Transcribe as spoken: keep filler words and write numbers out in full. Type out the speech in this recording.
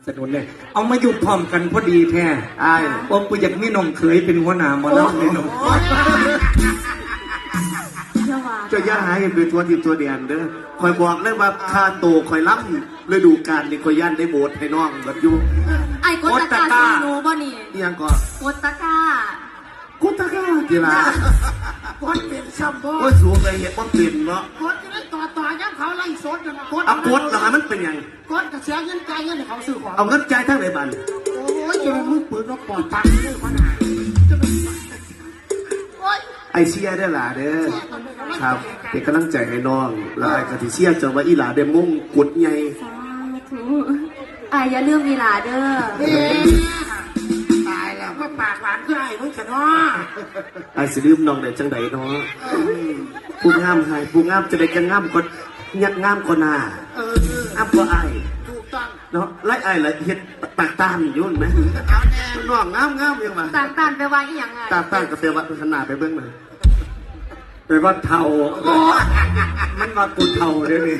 สนุนเลย เอามาอยู่พร้อมกันพอดีแท้ อ้าย ว่ากูอยากมีน้องเขยเป็นหัวหน้าหมอลำเลยเนาะ อย่าว่า เจ้าอย่าหาเฮ็ดไปทั่วทิศทั่วแดนเด้อ ข่อยบอกเลยว่าค่าโตข่อยลำฤดูกาลนี่ข่อยย่านได้โบสให้น้องเบิดอยู่ ไอ้กดตะกร้า โอ๊ยตะกร้า ซื้อหนูบ่นี่ อิหยังก่อน กดตะกร้า กดตะกร้าติล่ะ กดเป็นซ้ำบ่ โอ้ย สูงเลยเฮ็ดบ่เป็นเนาะ กดจะได้ต่อต่อย้ำเขาไล่สดนั่นน่ะ กด อ่ะ กดเหรอคะ มันเป็นหยัง กดกระแสเงินจ่ายเงินให้เขาซื้อของ เอาเงินจ่ายทางไหนบัด โอ้ย จะเป็นมือปืนมาปอดตังค์เลยขนาด จะเป็น โอ้ย ไอเชียได้อล่ะเด้อ ครับ เป็นกำลังใจให้น้อง แล้วอ้ายก็สิเชียร์เจ้าว่าอีหล่าได้มงกุฎใหญ่ สาธุ อ้ายอย่าลืมอีหล่าเด้อ เอ๊ะ ตายแล้ว มาปากหวานคือไอ้มึงจะเนาะ อ้ายสิลืมน้องได้จังใดเนาะ ผู้งามให้ ผู้งามจะได้จะงามกว่า งามกว่าหน้า เออ งามกว่าอ้าย ถูกต้อง เนาะ ไล่อ้ายละเฮ็ดตากต้านอยู่นั่นไหม เอาแน่ น้องงามงามยังมา ตากต้านแปลว่าอีหยังอะ ตากต้านก็แปลว่าหันหน้าไปเบิ่งมา แปลว่าเฒ่า โอ้ มันว่ากูเฒ่าเด้อนี่